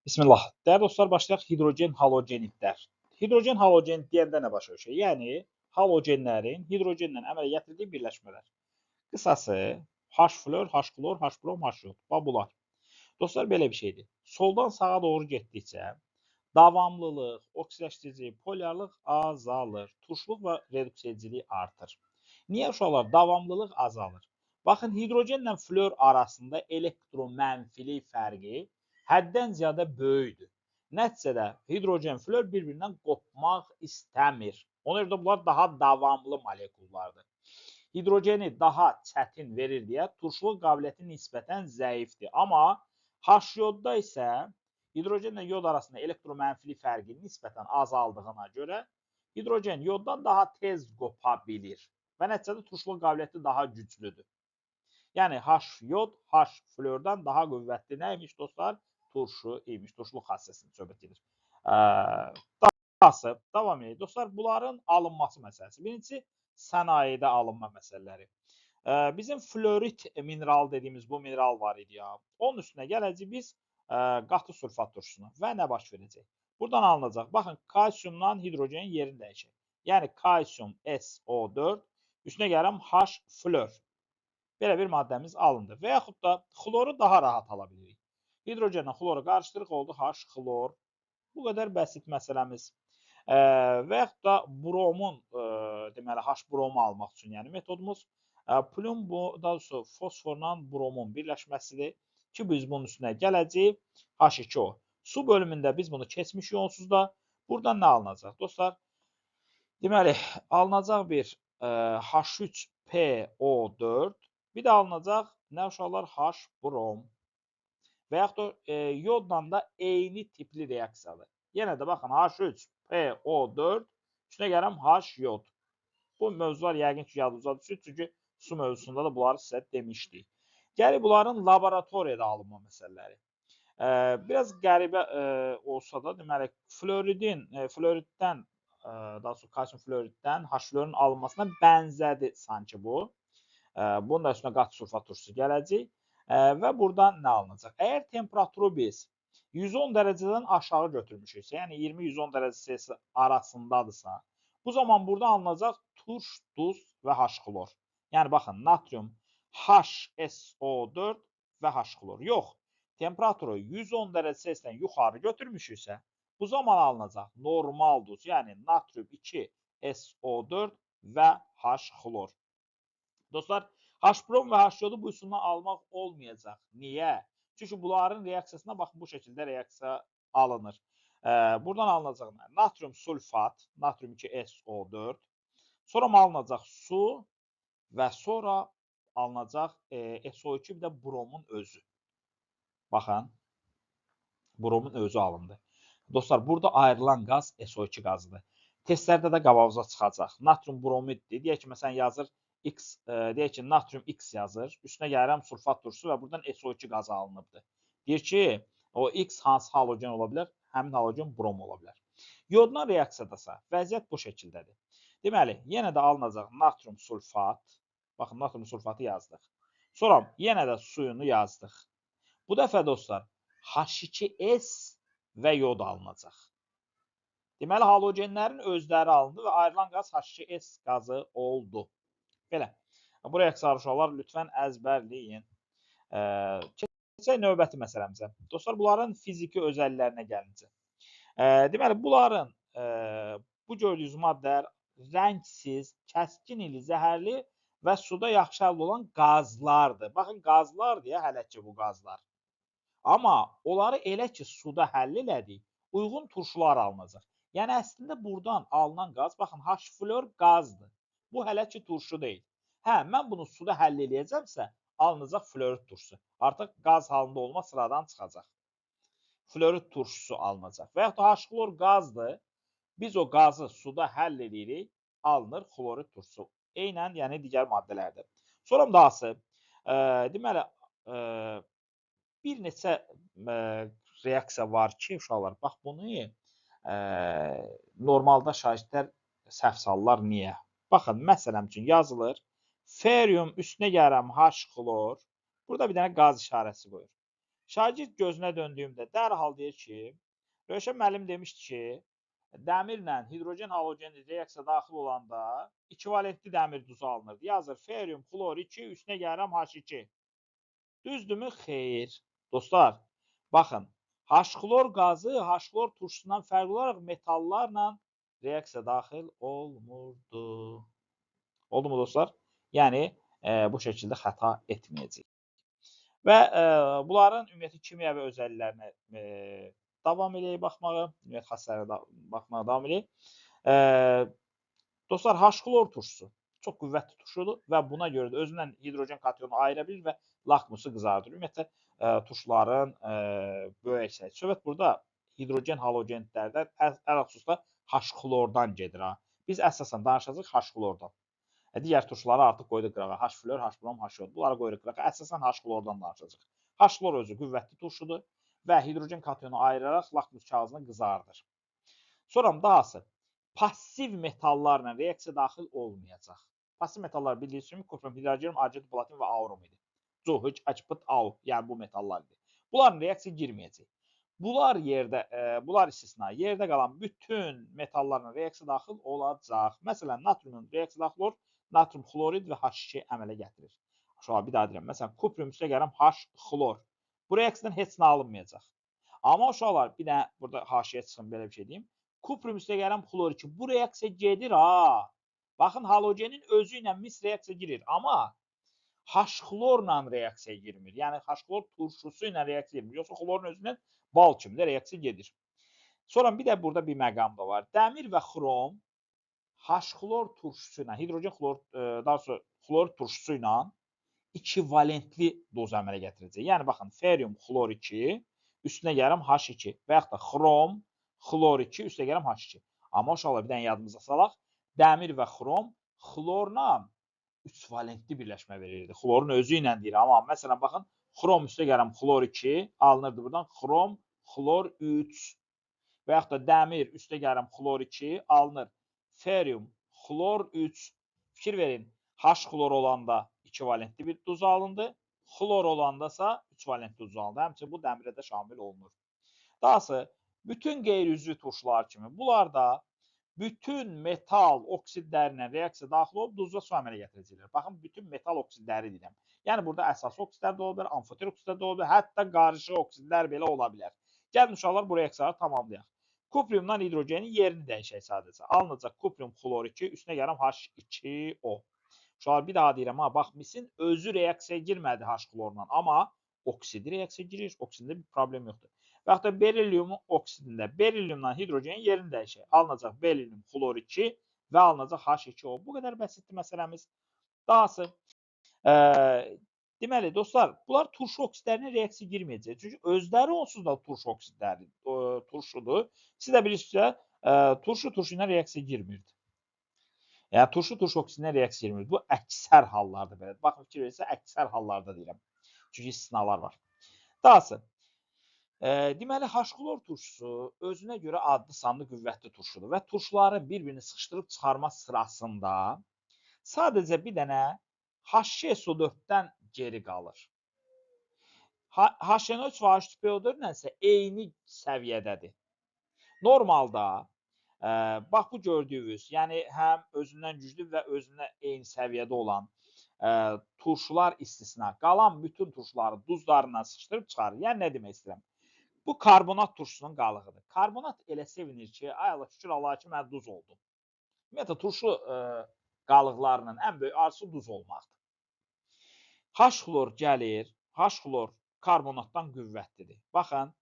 Bismillah. Dəyərli dostlar, başlayaq hidrogen halogenidlər. Hidrogen halogenid deyəndə nə başa düşür? Yəni halogenlərin hidrogenlə əmələ gətirdiyi birləşmələr. Qısası H flor, H klor, H brom, H yod. Bax bunlar. Dostlar, belə bir şeydir. Soldan sağa doğru getdikcə davamlılıq, oksidaşdırıcı, polyarlıq azalır. Turşuluq və reduksiyacılıq artır. Niyə uşaqlar davamlılıq azalır? Baxın, hidrogenlə flor arasında elektromənfilik fərqi həddən ziyadə böyükdür. Nəticədə hidrogen flor bir-birindən qopmaq istəmir. Ona görə də bunlar daha davamlı molekullardır. Hidrogeni daha çətin verir deyə turşuluq qabiliyyəti nisbətən zəifdir. Amma H-yodda isə hidrogenlə yod arasında elektromənfilik fərqi nisbətən azaldığına görə hidrogen yoddan daha tez qopa bilir və nəticədə turşuluq qabiliyyəti daha güclüdür. Yəni H-yod H-flordan daha qüvvətli nə imiş dostlar? Turşu imiş, turşuluq xassəsini söhbət gedir. Dahası, davam edək. Dostlar, bunların alınması məsələsi. Birincisi, sənayedə alınma məsələləri. Bizim florit mineral dediyimiz bu mineral var idi ya. Onun üstünə gələcək biz qatı sulfat turşusuna və nə baş verəcək? Buradan alınacaq. Baxın, kalsiumdan hidrogenin yerini dəyişək. Yəni, kalsium SO4, üstünə gəlirəm H flor. Belə bir maddəmiz alındı. Və yaxud da xloru daha rahat ala bilirik. Hidrogenlə xloru qarışdırıq, oldu H xlor. Bu qədər bəsit məsələmiz. Və yaxud da bromun, deməli, H bromu almaq üçün, yəni metodumuz. Plum, bu, daha doğrusu fosforla bromun birləşməsidir ki, biz bunun üstünə gələcəyik H2O. Su bölümündə biz bunu keçmişik onsuz da. Buradan nə alınacaq? Dostlar, deməli, alınacaq bir H3PO4, bir də alınacaq nə uşaqlar? H brom. Və yaxud da yodla da eyni tipli reaksiyadır. Yenə də baxın, H3PO4, üstünə gəlirəm H yod. Bu mövzular yəqin ki, yadınıza düşür, çünki su mövzusunda da bunları sizə demişdik. Gəlir bunların laboratoriyada alınma məsələləri. Biraz qəribə olsa da, deməli, floriddən, daha doğrusu kalsium floriddən H florun alınmasına bənzədi sanki bu. Bunun da üstünə qatı sulfat turşusu gələcək. Və buradan nə alınacaq? Əgər temperaturu biz 110 dərəcədən aşağı götürmüşüksə, yəni 20-110 dərəcə Celsius arasındadırsa, bu zaman burada alınacaq turş, duz və H xlor. Yəni, baxın, natrium HSO4 və H xlor. Yox, temperaturu 110 dərəcə Celsiusdan yuxarı götürmüşüksə, bu zaman alınacaq normal duz, yəni natrium 2SO4 və H xlor. Dostlar, H brom və H yodu bu üsulla almaq olmayacaq. Niyə? Çünki bunların reaksiyasına baxın, bu şəkildə reaksiya alınır. Buradan alınacaq natrium sulfat, natrium 2SO4, sonra alınacaq su və sonra alınacaq SO2, bir də bromun özü. Baxın, bromun özü alındı. Dostlar, burada ayrılan qaz SO2 qazıdır. Testlərdə də qabağınıza çıxacaq. Natrium bromiddir. Deyək ki, məsələn, yazır X, deyək ki, natrium X yazır. Üstünə gəlirəm sulfat turşusu və buradan SO2 qazı alınıbdır. Deyir ki, o X hansı halogen ola bilər? Həmin halogen brom ola bilər. Yodla reaksiyadasa vəziyyət bu şəkildədir. Deməli, yenə də alınacaq natrium sulfat. Baxın, natrium sulfatı yazdıq. Sonra yenə də suyunu yazdıq. Bu dəfə dostlar, H2S və yod alınacaq. Deməli, halogenlərin özləri alındı və ayrılan qaz H2S qazı oldu. Belə. Bu reaksiyaları uşaqlar lütfən əzbərləyin. Keçək növbəti məsələmizə. Dostlar, bunların fiziki özəlliklərinə gəlincə. Deməli, bunların bu gördüyünüz maddələr rəngsiz, kəskin ili, zəhərli və suda yaxşı həll olan qazlardır. Baxın, qazlar deyə hələ ki bu qazlar. Amma onları elə ki suda həll elədik, uyğun turşular alınacaq. Yəni, əslində buradan alınan qaz, baxın, H flor qazdır. Bu hələ ki turşu deyil. Hə, mən bunu suda həll eləyəcəmsə, alınacaq florid turşusu. Artıq qaz halında olma sıradan çıxacaq. Florid turşusu alınacaq. Və yaxud da H xlor qazdır. Biz o qazı suda həll eləyirik, alınır xlorid turşusu. Eynən, yəni digər maddələrdir. Sonra dahası, deməli, bir neçə reaksiya var ki, uşaqlar, bax bunu normalda şagirdlər səhv salırlar. Niyə? Baxın, məsələn üçün yazılır, ferium üstünə gəlirəm H xlor, burada bir dənə qaz işarəsi qoyur. Şagird gözünə döndüyümdə dərhal deyir ki, Rövşən müəllim demişdi ki, dəmirlə hidrogen halogeni reaksiya daxil olanda ikivalentli dəmir duzu alınırdı. Yazır ferium xlor 2, üstünə gəlirəm H2. Düzdürmü? Xeyr. Dostlar, baxın, H-xlor qazı H-xlor turşusundan fərqli olaraq metallarla reaksiya daxil olmurdu. Oldu mu dostlar? Yəni, bu şəkildə xəta etməyəcək. Və bunların ümumiyyətlə kimyəvi özəlliklərinə davam eləyək baxmağa, ümumiyyətlə xassələrinə baxmağa davam eləyək. Dostlar, H-xlor turşusu çox qüvvətli turşudur və buna görə də özündən hidrogen katyonu ayıra bilir və lakmusu qızardır. Ümumiyyətlə, turşuların böyük əksəriyyəti. Söhbət burada hidrogen halogenlərdən, əlxüsusda H-xlordan gedir. Ha. Biz əsasən danışacağıq H-xlordan. Digər turşuları artıq qoyduq qırağa. H-flor, H-brom, H-yod. Bunları qoyuruq qırağa. Əsasən H-xlordan danışacağıq. H-xlor özü qüvvətli turşudur və hidrogen katyonu ayıraraq lakmus kağızını qızardır. Sonra dahası, passiv metallarla reaksiya daxil olmayacaq. Passiv metallar bildiyiniz kimi kuprum, hidrogen, argent, platin və aurum idi. C, H, H, P, A, yəni bu metallar idi. Bunların reaksiya girməyəcək. Bunlar yerdə, bunlar istisna, yerdə qalan bütün metallarla reaksiya daxil olacaq. Məsələn, natriumun reaksiya daxil olur, natrium xlorid və H2 əmələ gətirir. Uşaqlar, bir daha deyirəm. Məsələn, kuprium üstə gəlirəm H xlor. Bu reaksiyadan heç nə alınmayacaq. Amma uşaqlar, bir dənə burada haşiyə çıxım, belə bir şey deyim. Kuprium üstə gəlirəm xlor 2. Bu reaksiya gedir ha. Baxın, halogenin özü ilə mis reaksiya girir. Amma H-xlorla reaksiya girmir. Yəni, H-xlor turşusu ilə reaksiya girmir. Yoxsa xlorun özündən bal kimi də reaksiya gedir. Sonra bir də burada bir məqam da var. Dəmir və xrom H-xlor turşusu ilə, hidrogen xlor, daha sonra xlor turşusu ilə ikivalentli doz əmələ gətirəcək. Yəni, baxın, ferium xlor 2, üstünə gəlirəm H2 və yaxud da xrom xlor 2, üstünə gəlirəm H2. Amma uşaqlar, bir dənə yadımıza salaq, dəmir və xrom xlorla 3 valentli birləşmə verirdi. Xlorun özü ilə deyir. Amma məsələn, baxın, xrom üstə gəlirəm xlor 2, alınırdı buradan xrom xlor 3 və yaxud da dəmir üstə gəlirəm xlor 2, alınır ferium xlor 3. Fikir verin, H xlor olanda 2 valentli bir duz alındı, xlor olandasa 3 valentli duz alındı. Həmçinin bu dəmirə də şamil olunur. Dahası, bütün qeyri-üzvü turşular kimi bunlar da bütün metal oksidlərinə reaksiya daxil olub duzla su əmələ gətirəcəklər. Baxın, bütün metal oksidləri deyirəm. Yəni, burada əsas oksidlər də ola bilər, amfoter oksidlər də ola bilər, hətta qarışıq oksidlər belə ola bilər. Gəlin uşaqlar, bu reaksiyaları tamamlayaq. Kupriumdan hidrogenin yerini dəyişək sadəcə. Alınacaq kuprium xlor 2, üstünə gəlirəm H2O. Uşaqlar, bir daha deyirəm, ha, bax, misin özü reaksiyaya girmədi H xlorla, amma oksidi reaksiya girir, oksidində bir problem yoxdur. Və yaxud da beriliumun oksidində beriliumdan hidrogenin yerini dəyişək. Alınacaq berilium xlor 2 və alınacaq H2O. Bu qədər bəsitdir məsələmiz. Dahası, deməli, dostlar, bunlar turşu oksidlərinə reaksiya girməyəcək. Çünki özləri onsuz da turşu oksidləri, turşudur. Siz də bilirsinizsə, turşu turşu ilə reaksiya girmirdi. Yəni, turşu turşu oksidinə reaksiya girmir. Bu, əksər hallarda belədir. Baxın, fikir verirsə, əksər hallarda deyirəm. Çünki istisnalar var. Dahası, deməli, H-xlor turşusu özünə görə adlı sanlı qüvvətli turşudur və turşuları bir-birini sıxışdırıb çıxarma sırasında sadəcə bir dənə H2SO4-dən geri qalır. HNO3 və H3PO4 ilə isə eyni səviyyədədir. Normalda, bax bu gördüyünüz, yəni həm özündən güclü və özünə eyni səviyyədə olan turşular istisna, qalan bütün turşuları duzlarından sıxışdırıb çıxarır. Yəni, nə demək istəyirəm? Bu, karbonat turşusunun qalığıdır. Karbonat elə sevinir ki, ay Allah, şükür Allaha ki, mən duz oldum. Ümumiyyətlə, turşu qalıqlarının ən böyük arzusu duz olmaqdır. H-xlor gəlir, H-xlor karbonatdan qüvvətlidir. Baxın,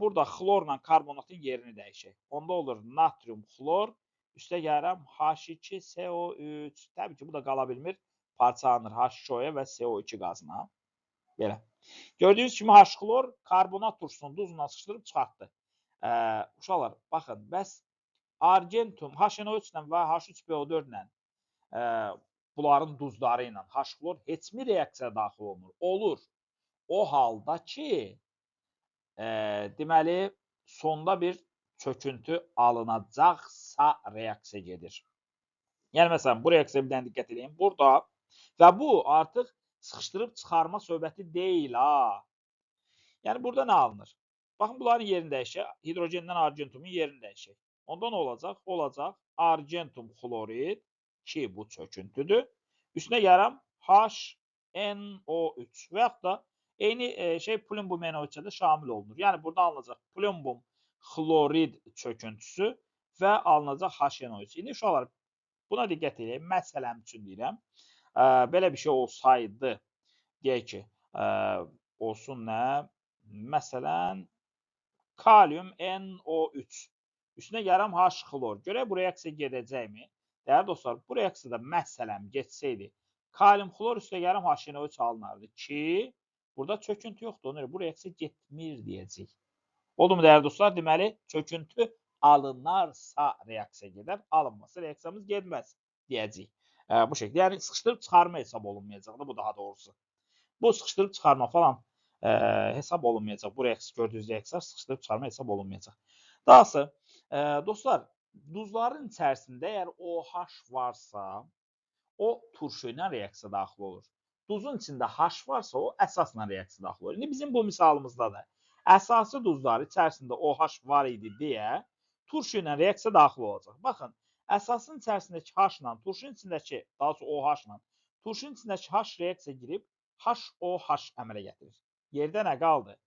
burada xlorla karbonatın yerini dəyişək. Onda olur natrium xlor, üstə gəlirəm H2SO3. Təbii ki, bu da qala bilmir. Parçalanır H2O-ya və CO2 qazına. Belə. Gördüyünüz kimi H-xlor karbonat turşusunu duzla sıxışdırıb çıxartdı. Uşaqlar, baxın, bəs argentum HNO3 ilə və H3PO4 ilə bunların duzları ilə H-xlor heç mi reaksiya daxil olmur? Olur. O halda ki, deməli, sonda bir çöküntü alınacaqsa reaksiya gedir. Yəni, məsələn, bu reaksiyaya bir dənə diqqət edin. Burada və bu artıq sıxışdırıb çıxarma söhbəti deyil, ha. Yəni burada nə alınır? Baxın, bunların yerini dəyişək. Hidrogendən argentumun yerini dəyişək. Onda nə olacaq? Olacaq argentum xlorid ki, bu çöküntüdür. Üstünə yaram HNO3 və yaxud da eyni şey plumbum NO3-ə də şamil olunur. Yəni burada alınacaq plumbum xlorid çöküntüsü və alınacaq HNO3. İndi uşaqlar, buna diqqət edək. Məsələm üçün deyirəm. Belə bir şey olsaydı, deyək ki, olsun nə? Məsələn, kalium NO3. Üstünə yaram H xlor. Görək bu reaksiya gedəcəkmi? Dəyərli dostlar, bu reaksiyada məsələn getsəydi, kalium xlor üstə yaram HNO3 alınardı ki, burada çöküntü yoxdur. Ona görə bu reaksiya getmir deyəcək. Oldu mu dəyərli dostlar? Deməli, çöküntü alınarsa reaksiya gedər, alınmasa reaksiyamız getməz deyəcək. Bu şəkildə. Yəni, sıxışdırıb çıxarma hesab olunmayacaqdır, bu daha doğrusu. Bu sıxışdırıb çıxarma falan hesab olunmayacaq. Bu reaksiya, gördüyünüz reaksiyalar sıxışdırıb çıxarma hesab olunmayacaq. Dahası, dostlar, duzların içərisində əgər OH varsa, o turşu ilə reaksiya daxil olur. Duzun içində H varsa, o əsasla reaksiya daxil olur. İndi bizim bu misalımızda da əsası duzlar içərisində OH var idi deyə turşu ilə reaksiya daxil olacaq. Baxın, əsasın içərisindəki H ilə, turşunun içindəki, daha doğrusu OH ilə, turşunun içindəki H reaksiya girib HOH əmələ gətirir. Yerdə nə qaldı?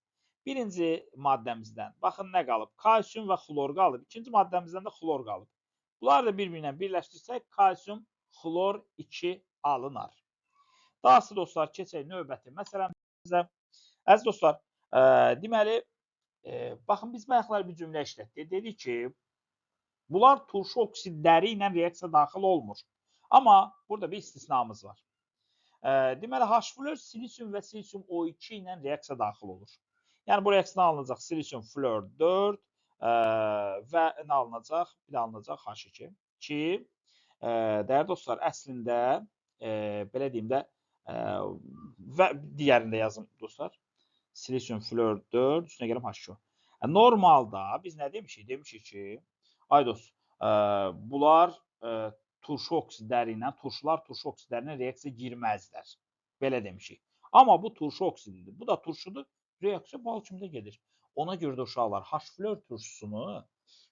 Birinci maddəmizdən, baxın nə qalıb? Kalsium və xlor qalıb. İkinci maddəmizdən də xlor qalıb. Bunları da bir-birinə birləşdirsək, kalsium xlor 2 alınar. Dahası dostlar, keçək növbəti məsələmizə. Əziz dostlar, deməli, baxın biz bayaqlar bir cümlə işlətdik. Dedik ki, bunlar turşu oksidləri ilə reaksiya daxil olmur. Amma burada bir istisnamız var. Deməli, H-flor silisium və silisium O2 ilə reaksiya daxil olur. Yəni, bu reaksiyadan alınacaq silisium flor 4 və nə alınacaq? Bir də alınacaq H2. Ki, dəyərli dostlar, əslində, belə deyim də, və digərini də yazım dostlar. Silisium flor 4, üstünə gələm H2. Normalda biz nə demişik? Demişik ki, ay dost, bunlar turşu oksidləri ilə, turşular turşu oksidləri ilə reaksiya girməzlər. Belə demişik. Amma bu turşu oksididir. Bu da turşudur. Reaksiya bal kimi də gedir. Ona görə də uşaqlar, H-flor turşusunu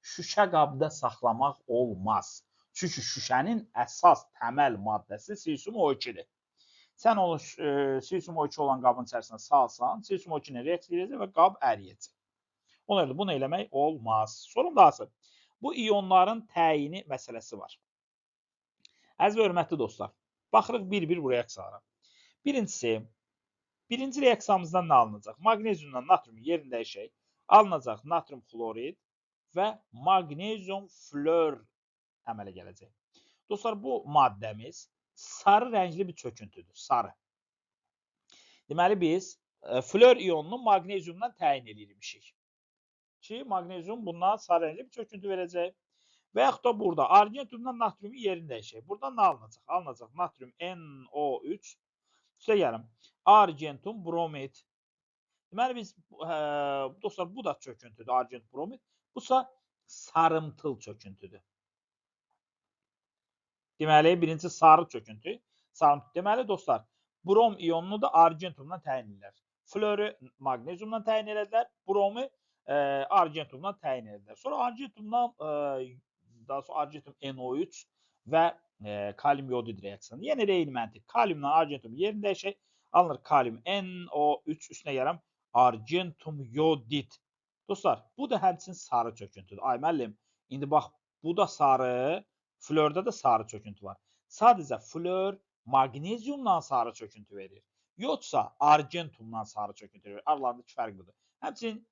şüşə qabda saxlamaq olmaz. Çünki şüşənin əsas təməl maddəsi silisium O2-dir. Sən onu silisium O2 olan qabın içərisinə salsan, silisium O2 ilə reaksiya girəcək və qab əriyəcək. Ona görə bunu eləmək olmaz. Sorun dahası, bu iyonların təyini məsələsi var. Əziz və hörmətli dostlar, baxırıq bir-bir bu reaksiyalara. Birincisi, birinci reaksiyamızdan nə alınacaq? Maqneziumla natriumun yerini dəyişək. Alınacaq natrium xlorid və maqnezium flor əmələ gələcək. Dostlar, bu maddəmiz sarı rəngli bir çöküntüdür. Sarı. Deməli, biz flor iyonunu maqneziumdan təyin edirmişik. Ki, maqnezium bundan sarı rəngli bir çöküntü verəcək. Və yaxud da burada argentumdan natriumun yerini dəyişək. Buradan nə alınacaq? Alınacaq natrium NO3. Üstə gəlim. Argentum bromid. Deməli, biz, dostlar, bu da çöküntüdür. Argentum bromid. Busa sarımtıl çöküntüdür. Deməli, birinci sarı çöküntü. Sarımtıl. Deməli, dostlar, brom iyonunu da argentumdan təyin edirlər. Floru maqneziumdan təyin elədilər. Bromu argentumdan təyin elədilər. Sonra argentumdan, daha sonra argentum NO3 və kalium yodid reaksiyası. Yenə də eyni məntiq. Kaliumla argentum yerini dəyişək. Alınır kalium NO3 üstünə gələm argentum yodid. Dostlar, bu da həmçinin sarı çöküntüdür. Ay müəllim, indi bax, bu da sarı, florda da sarı çöküntü var. Sadəcə flor maqneziumla sarı çöküntü verir. Yoxsa argentumla sarı çöküntü verir. Aralarındakı fərq budur. Həmçinin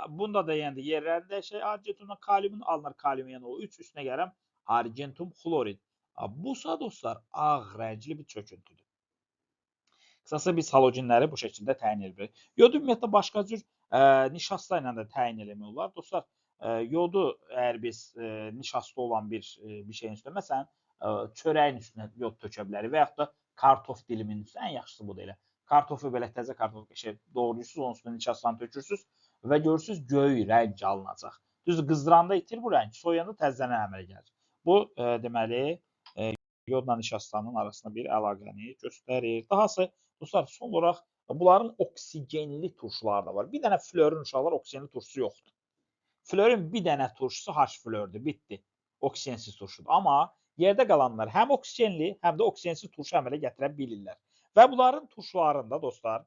bunda da yəni yerlərini dəyişək. Argentumla kaliumun alınır kalium NO3 üstünə gələm argentum xlorid. Busa dostlar ağ rəngli bir çöküntüdür. Qısası biz halogenləri bu şəkildə təyin edə bilərik. Yodu ümumiyyətlə başqa cür nişasta ilə də təyin eləmək olar. Dostlar, yodu əgər biz nişasta olan bir şeyin üstünə, məsələn, çörəyin üstünə yod tökə bilərik və yaxud da kartof diliminin üstünə, ən yaxşısı budur elə. Kartofu belə təzə kartof doğrayırsınız, onun üstünə nişastanı tökürsünüz və görürsünüz göy rəng alınacaq. Düzdür, qızdıranda itir bu rəng, soyuyanda təzələnən əmələ gəlir. Bu, deməli, yodla nişastanın arasında bir əlaqəni göstərir. Dahası, dostlar, son olaraq Bunların oksigenli turşuları da var. Bir dənə florun uşaqlar oksigenli turşusu yoxdur. Florun bir dənə turşusu H flordur, bitdi. Oksigensiz turşudur. Amma yerdə qalanlar həm oksigenli, həm də oksigensiz turşu əmələ gətirə bilirlər. Və bunların turşularında dostlar,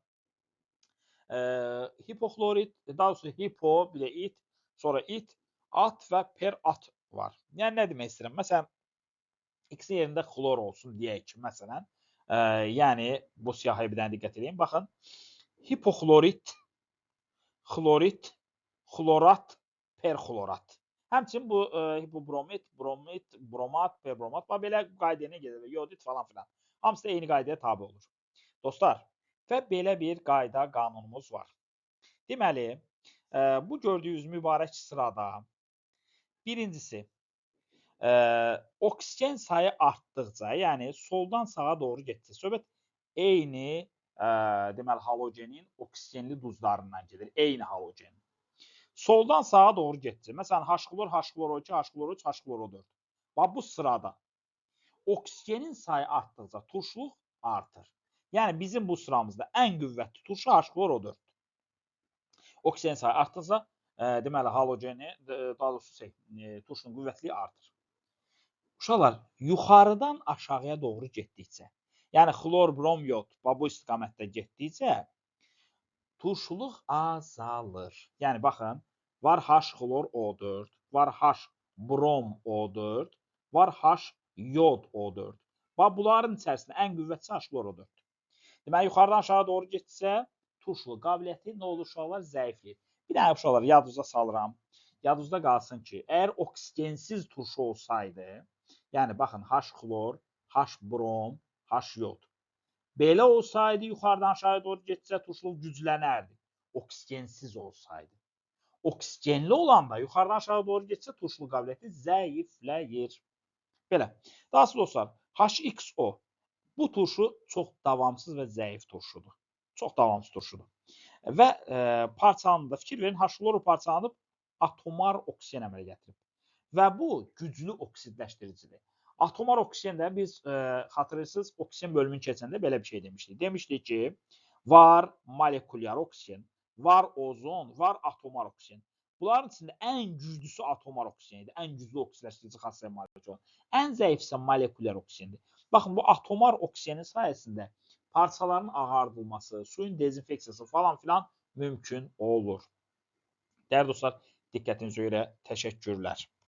hipoxlorid, daha doğrusu hipo, bir də it, sonra it, at və per at var. Yəni nə demək istəyirəm? Məsələn, X yerində xlor olsun deyək ki, məsələn, yəni bu siyahıya bir dənə diqqət edin. Baxın, hipoxlorid, xlorid, xlorat, perxlorat. Həmçinin bu hipobromid, bromid, bromat, perbromat, bax belə qaydaya nə gedir? Yodit falan filan. Hamısı da eyni qaydaya tabe olur. Dostlar, və belə bir qayda qanunumuz var. Deməli, bu gördüyünüz mübarək sırada birincisi, oksigen sayı artdıqca, yəni soldan sağa doğru getdikcə, söhbət eyni deməli halogenin oksigenli duzlarından gedir, eyni halogen. Soldan sağa doğru getdikcə, məsələn, H-xlor, H-xlor-2, H-xlor-3, H-xlor-4. Bax, bu sırada oksigenin sayı artdıqca turşuluq artır. Yəni, bizim bu sıramızda ən qüvvətli turşu H-xlor-4. Oksigen sayı artdıqca, deməli, halogeni, daha doğrusu turşunun qüvvətliyi artır. Uşaqlar, yuxarıdan aşağıya doğru getdikcə, yəni xlor, brom, yod, bax, bu istiqamətdə getdikcə turşuluq azalır. Yəni, baxın, var H-xlor-O4, var H-brom-O4, var H-yod-O4. Bax, bunların içərisində ən qüvvətlisi H-xlor-O4. Deməli, yuxarıdan aşağı doğru getsə, turşuluq qabiliyyəti nə olur uşaqlar? Zəifləyir. Bir dənə uşaqlar yadınıza salıram. Yadınızda qalsın ki, əgər oksigensiz turşu olsaydı, yəni baxın, H-xlor, H-brom, H-yod. Belə olsaydı, yuxarıdan aşağı doğru getsə, turşuluq güclənərdi. Oksigensiz olsaydı. Oksigenli olanda yuxarıdan aşağı doğru getsə, turşuluq qabiliyyəti zəifləyir. Belə. Daha sonra dostlar, HXO. Bu turşu çox davamsız və zəif turşudur. Çox davamsız turşudur. Və parçalanında, fikir verin, H-xloru parçalanıb atomar oksigen əmələ gətirib. Və bu güclü oksidləşdiricidir. Atomar oksigendə biz xatırlayırsınız, oksigen bölümünü keçəndə belə bir şey demişdik. Demişdik ki, var molekulyar oksigen, var ozon, var atomar oksigen. Bunların içində ən güclüsü atomar oksigen idi. Ən güclü oksidləşdirici xassəyə malik olan. Ən zəif isə molekulyar oksigendir. Baxın, bu atomar oksigenin sayəsində parçaların ağardılması, suyun dezinfeksiyası falan filan mümkün olur. Dəyərli dostlar, diqqətinizə görə təşəkkürlər.